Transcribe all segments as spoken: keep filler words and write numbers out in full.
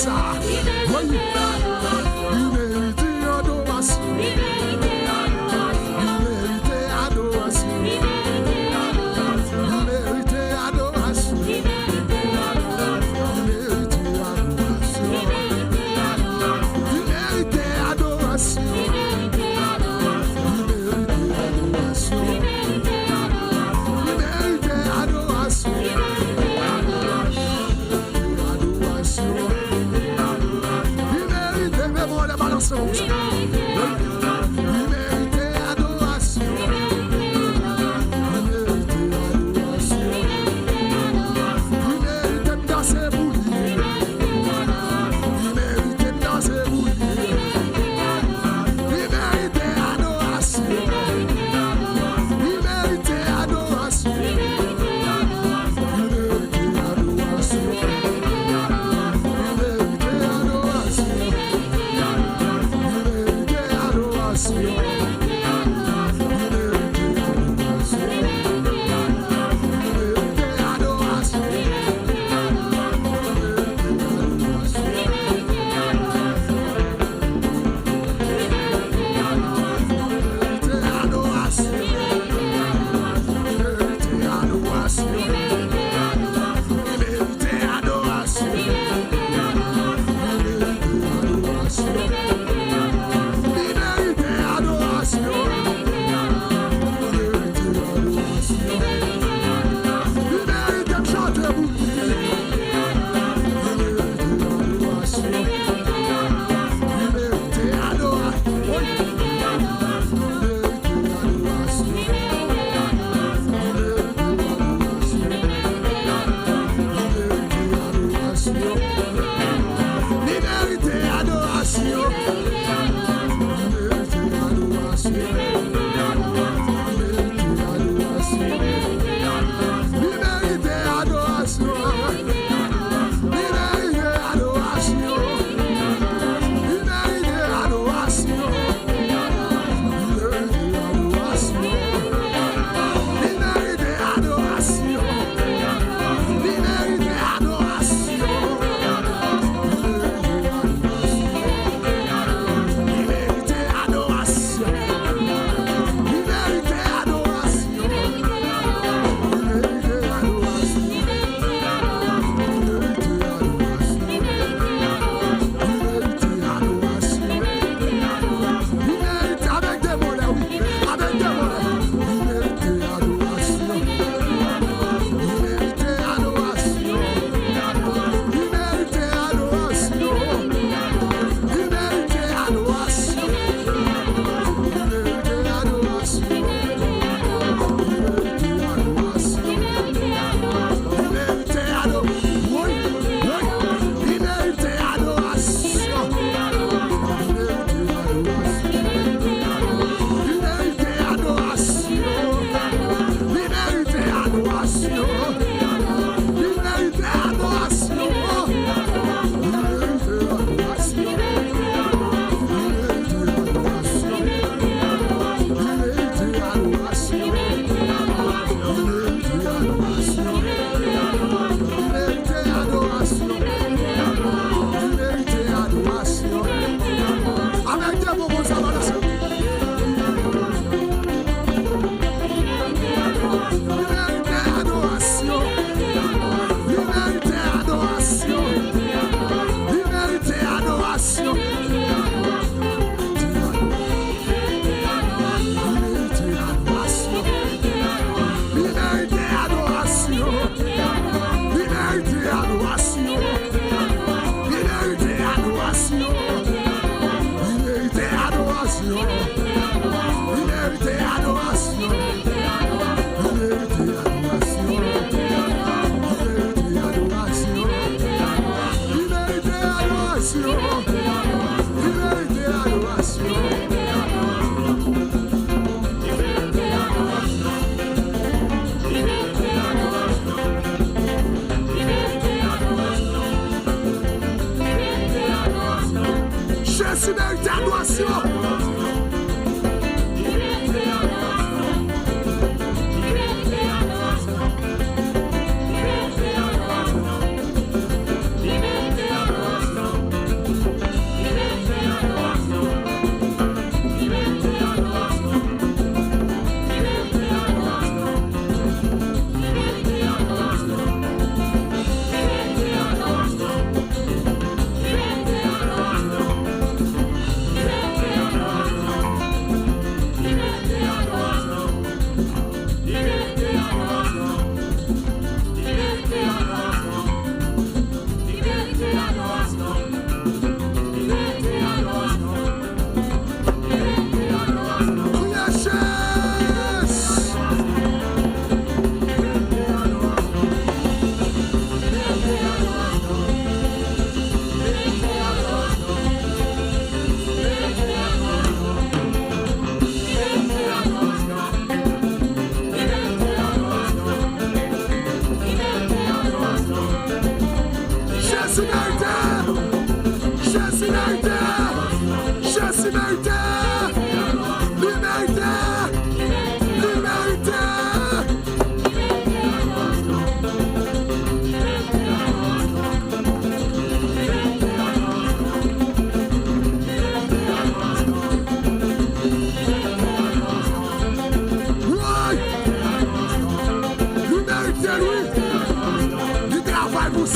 Sa. Wi. Li merite adorasyon. Li merite adorasyon. Li merite adorasyon. Li merite adorasyon. Li merite adorasyon. Li merite adorasyon. Li merite adorasyon. Li merite adorasyon. Li merite adorasyon. Li merite adorasyon. Li merite adorasyon. Li merite, men mwen lè balanse kòmsa. Li merite adorasyon. Li merite adorasyon. Li merite m danse pou li. Li merite m danse pou li. Li merite adorasyon. Li merite adorasyon. Li merite adorasyon. Li merite adorasyon. Li merite adorasyon. Li merite adorasyon. Li merite adorasyon. Li merite adorasyon. Li merite adorasyon. Li merite adorasyon. Li merite adorasyon. Li merite adorasyon. Li merite adorasyon. Li merite adorasyon. Li merite adorasyon. Li merite adorasyon. Li merite adorasyon.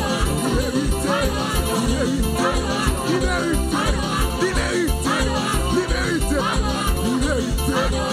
li merite, li merite, li merite, li merite, li merite, li merite,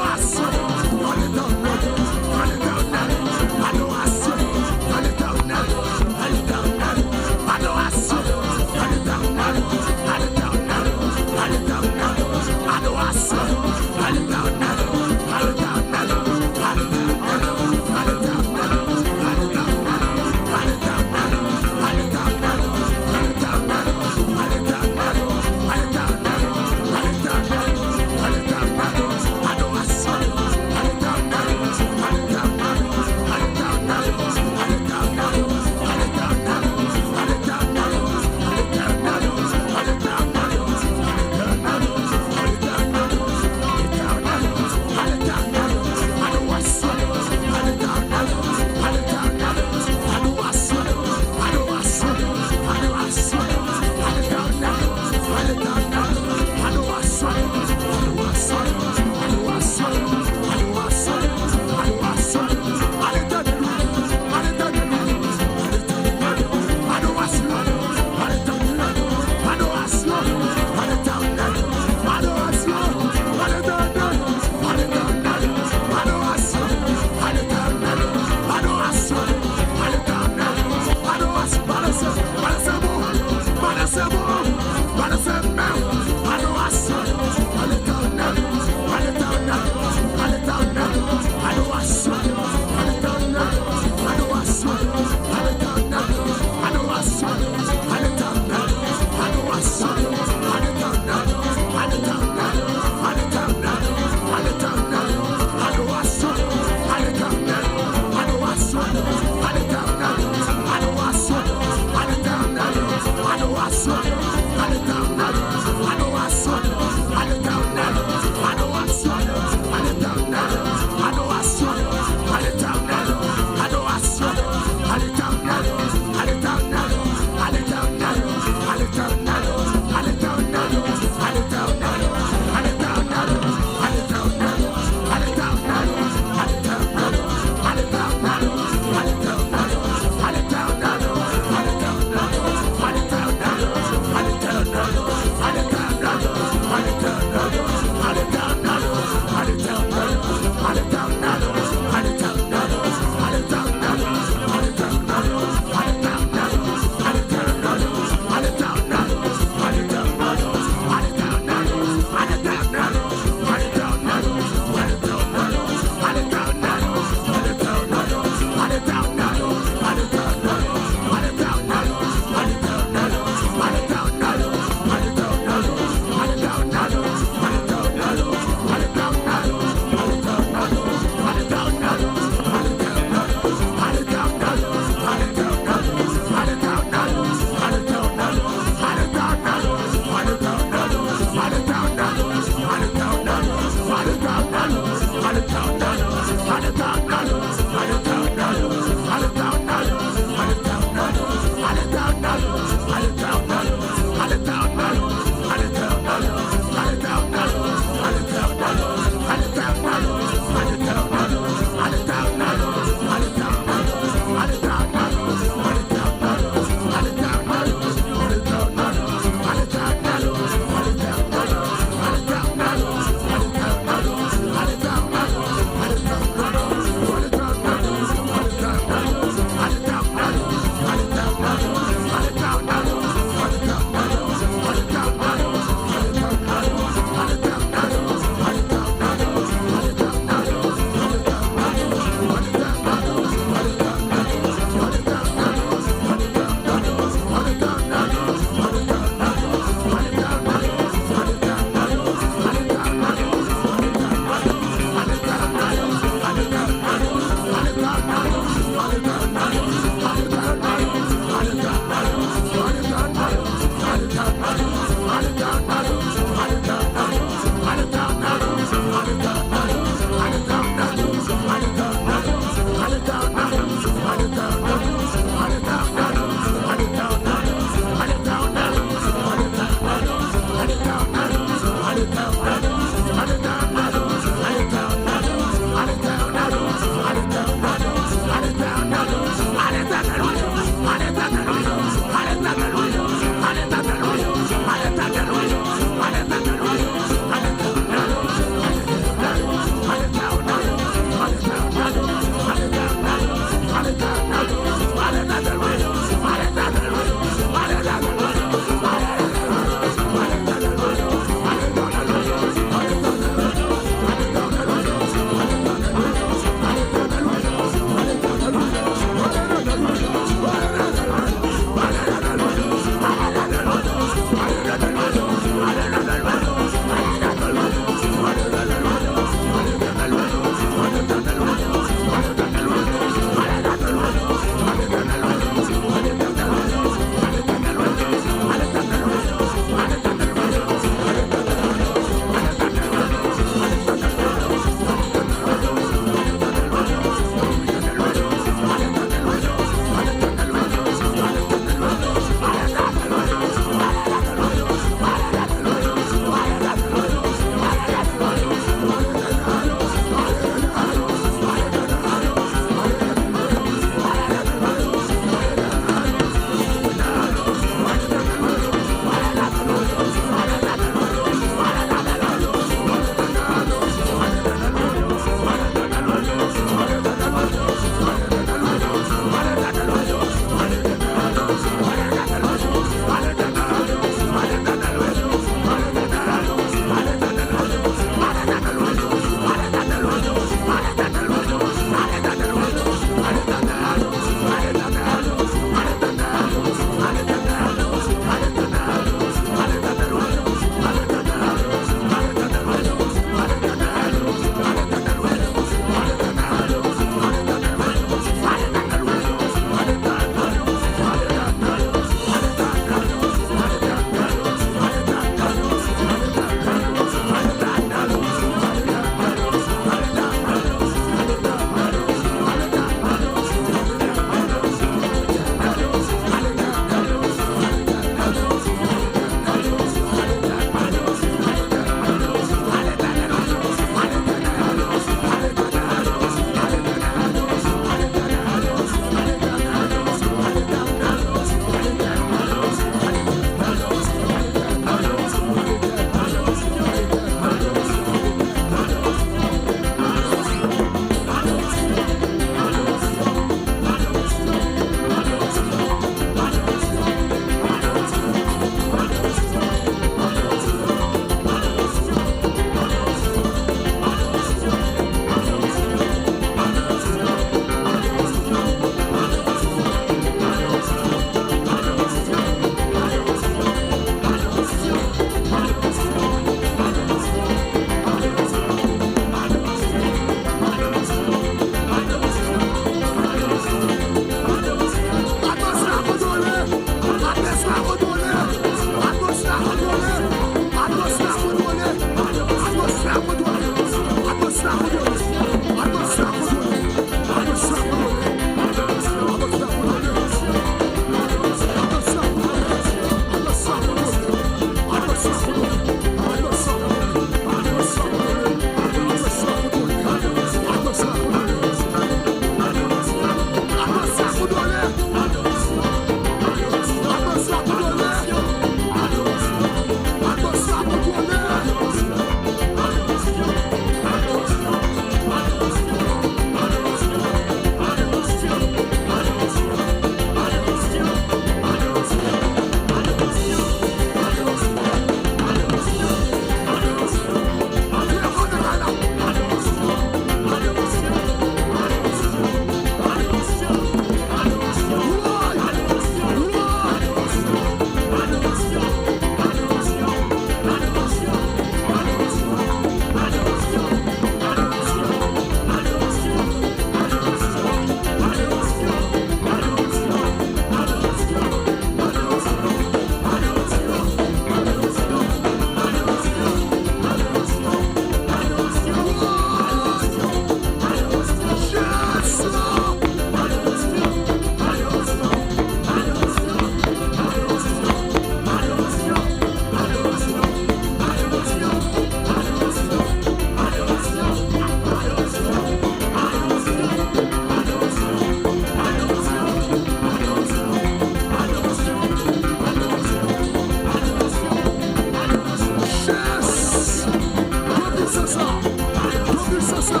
Don pisans la.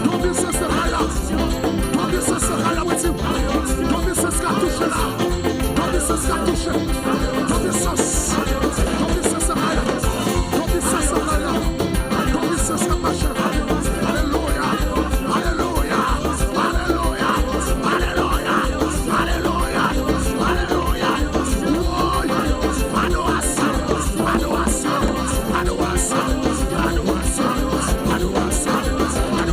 Don pisans la kay la. Don pisans la kay la, mwen di w. Don pisans ka touche la. Don pisans ka touche. Don pisans. Don pisans la kay la. Don pisans la kay la. Don pisans ka mache. Alelouya. Alelouya. Alelouya. Alelouya. Alelouya. Alelouya. Woy. Adorasyon. Adorasyon. Adorasyon. Adorasyon. Adorasyon.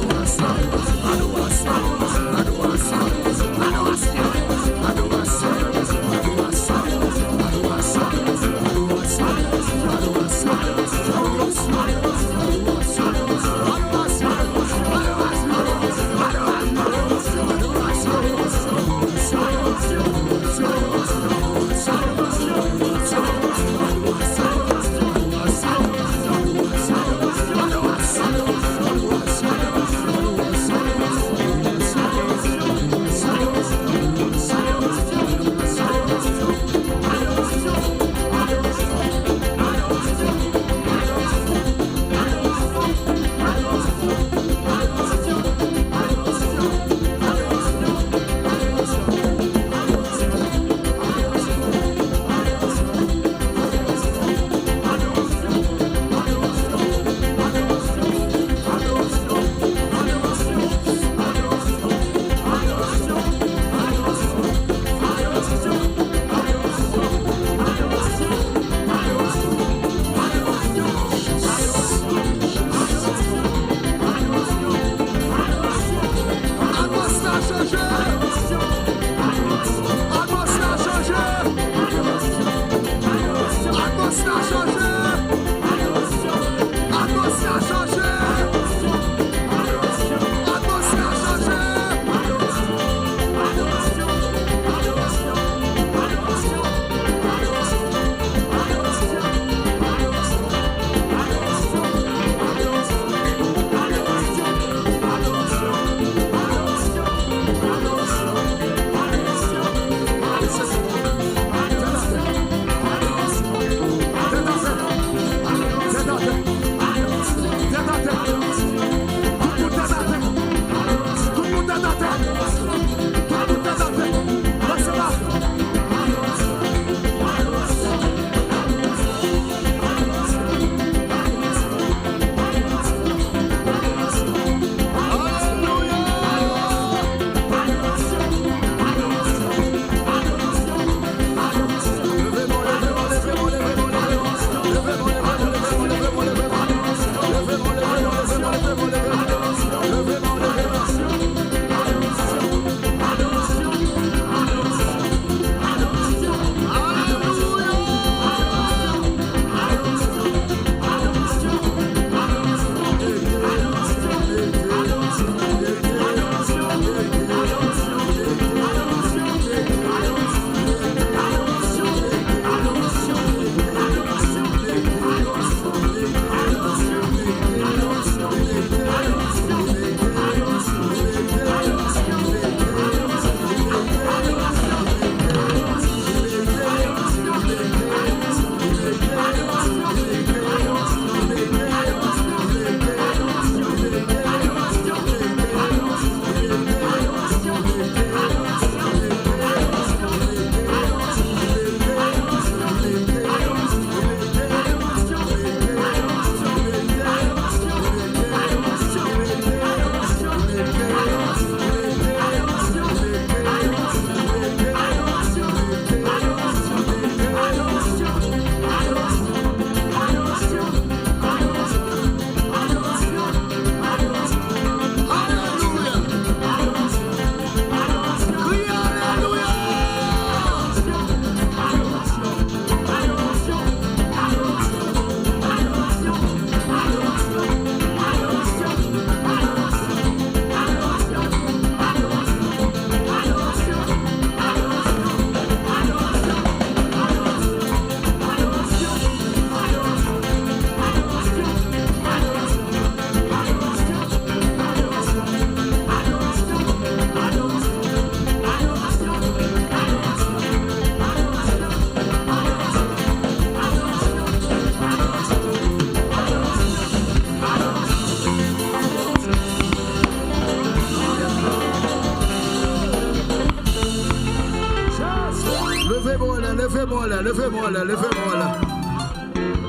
Leve men w anlè, leve men w anlè, leve men w anlè.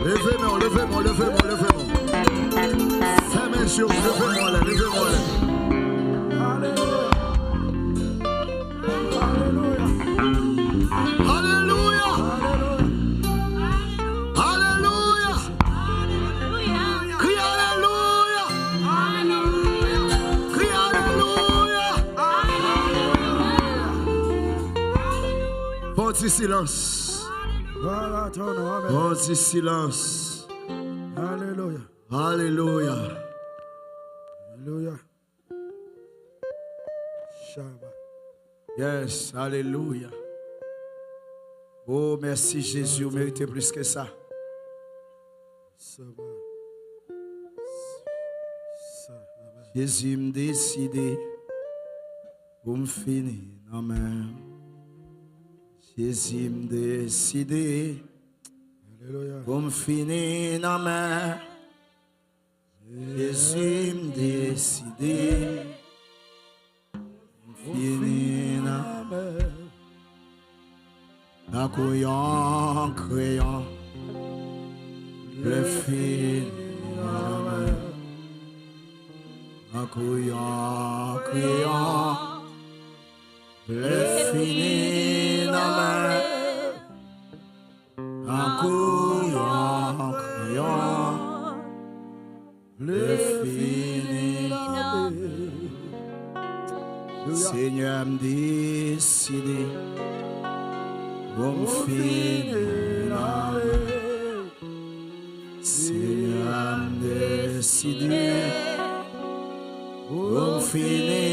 Leve men w, leve men w, leve men w, leve men w. Fèmen je w, leve men w anlè, leve men w anlè. Alelouya. Alelouya. Alelouya. Alelouya. Kriye alelouya. Kriye alelouya. Fè yon ti silans. Fè yon ti silans. Alelouya. Alelouya. Alelouya. Shama. Yes, alelouya. Oh, mèsi Jezi, ou merite plis ke sa. Sama. Sa. Jezi, m deside pou m fini nan men w. Jezi, m deside pou m fini nan men w. Jezi, m deside pou m fini nan men w. Tankou yon kreyon, vle fini nan men w. Tankou yon kreyon, vle fini nan men w. Tankou yon kreyon, vle fini nan men w. Senyè, m deside pou m fini nan men w. Senyè, m deside pou m fini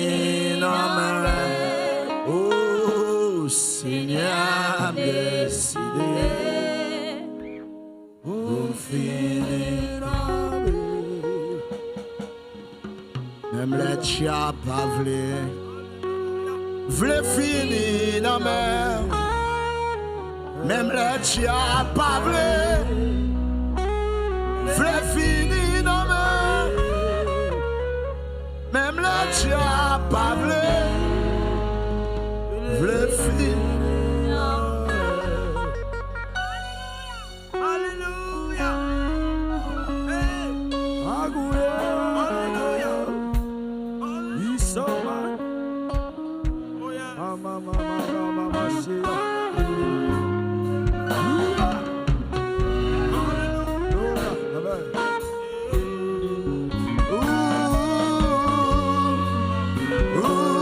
nan men w. Oh, Senyè, m deside pou m fini nan men w. Menm lè dyab pa vle, vle fini nan men w. Menm lè dyab pa vle, vle fini nan men w. Menm lè dyab pa vle, vle fini nan men w. Alelouya. Hey. Alelouya. Isoma. Mama, mama, mama, mama, shia. Alelouya. Amen. Ooh, ooh.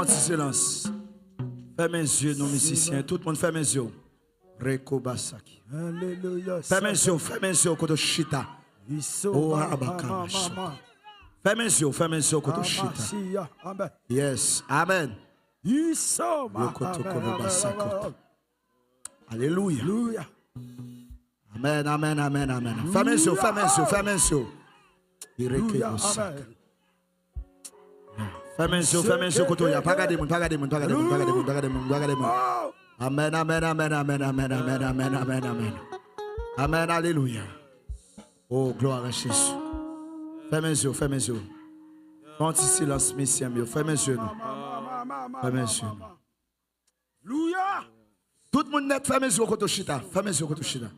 Yon ti silans. Fèmen zye nou, mizisyen. Tout moun fèmen zye w. Rekobasaki. Alelouya. Fèmen zye w, fèmen zye w kote w chita. O abakabasho. Fèmen zye w, fèmen zye w kote w chita. Yes. Amen. Rokotokolobasakota. Alelouya. Amen, amen, amen, amen. Fèmen zye w, fèmen zye w, fèmen zye w. Irekebosaka. Fèmen zye w, fèmen zye w kote w ye a. Pa gade moun, pa gade moun, pa gade moun, pa gade moun, pa gade moun, pa gade moun. Amen, amen, amen, amen. Amen, alelouya. Oh, gloire à Jésus. Fèmen zye w, fèmen zye w. Fè yon ti silans, mizisyen m yo. Fèmen zye nou. Fèmen zye nou. Louya! Tout moun nèt, fèmen zye w kote w chita. Fèmen zye w kote w chita.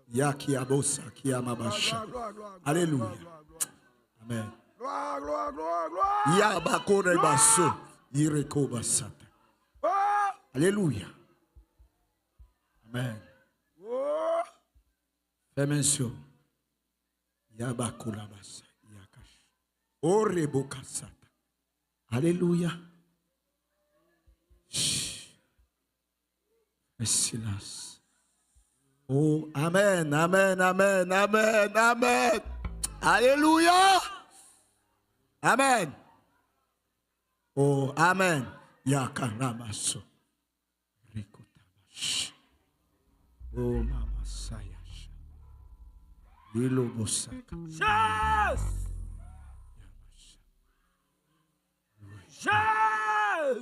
Ya ki abosa, ki amabasha. Alelouya. Amen. Ya bakore baso. Ireko basata. Alelouya. Amen. Fèmen zye w. Ya bakola basa. Ya kash. Orebo kasata. Alelouya. Shh. Fè silans. Oh, amen, amen, amen, amen, amen. Alelouya. Amen. Oh, amen. Yakaramaso. Rikotabash. Oh, mama sayash. Ilobosaka. Yes!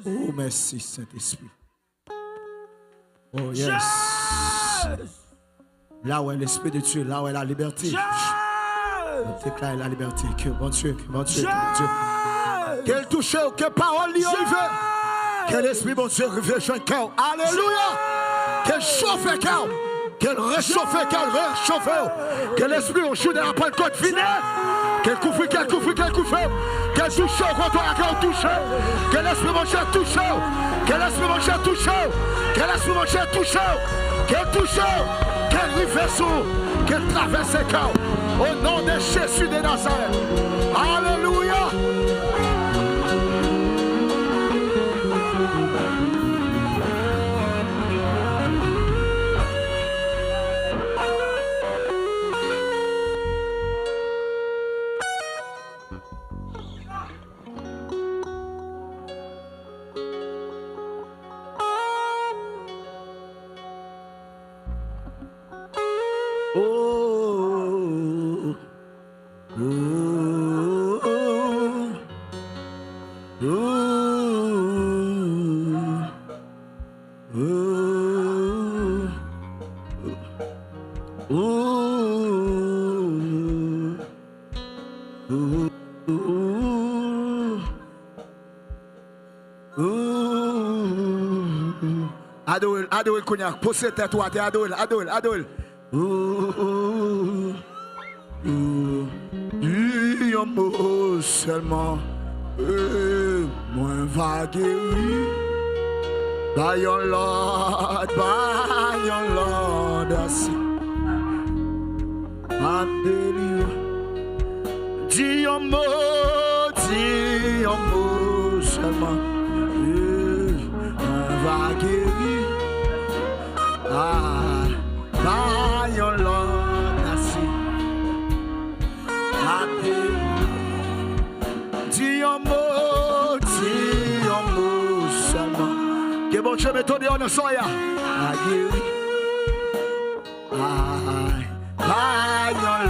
Oh, mèsi, Sentespri. Oh, yes. La où est l'Esprit de Dieu, là où est la liberté. Mwen deklare la libète. Ke Bondye, ke Bondye, ke Bondye. Ke l touche w, ke pawòl li yo rive. Ke Lespri Bondye rive jwenn kè w. Alelouya. Ke l chofe kè w. Ke l rechofe, ke l rechofe w. Ke Lespri w, jounen aprann kot vini. Ke l kouvri, ke l kouvri, ke l kouvri w. Ke l touche w, kote w la, ke w touche w. Ke Lespri Bondye touche w. Ke Lespri Bondye touche w. Ke Lespri Bondye touche w. Ke l touche w. Ke l rive sou w. Ke l travèse kè w. O non de Jezi de Nazarèt. Alelouya. Adore l, adore l kounye a. Poze tèt ou atè, adore l, adore l, adore l. Di yon mo sèlman, e mwen va geri. Ba yon lòd, ba yon lòd, asi. M ap delivre. Di yon mo, di yon mo sèlman. Eh, mwen va geri. Ah, pa yon lòt asi. M ap delivre. Di yon mo, di yon mo sèlman. Ke Bondye mete w deyò nan soyè a. A geri. Ay, pa yon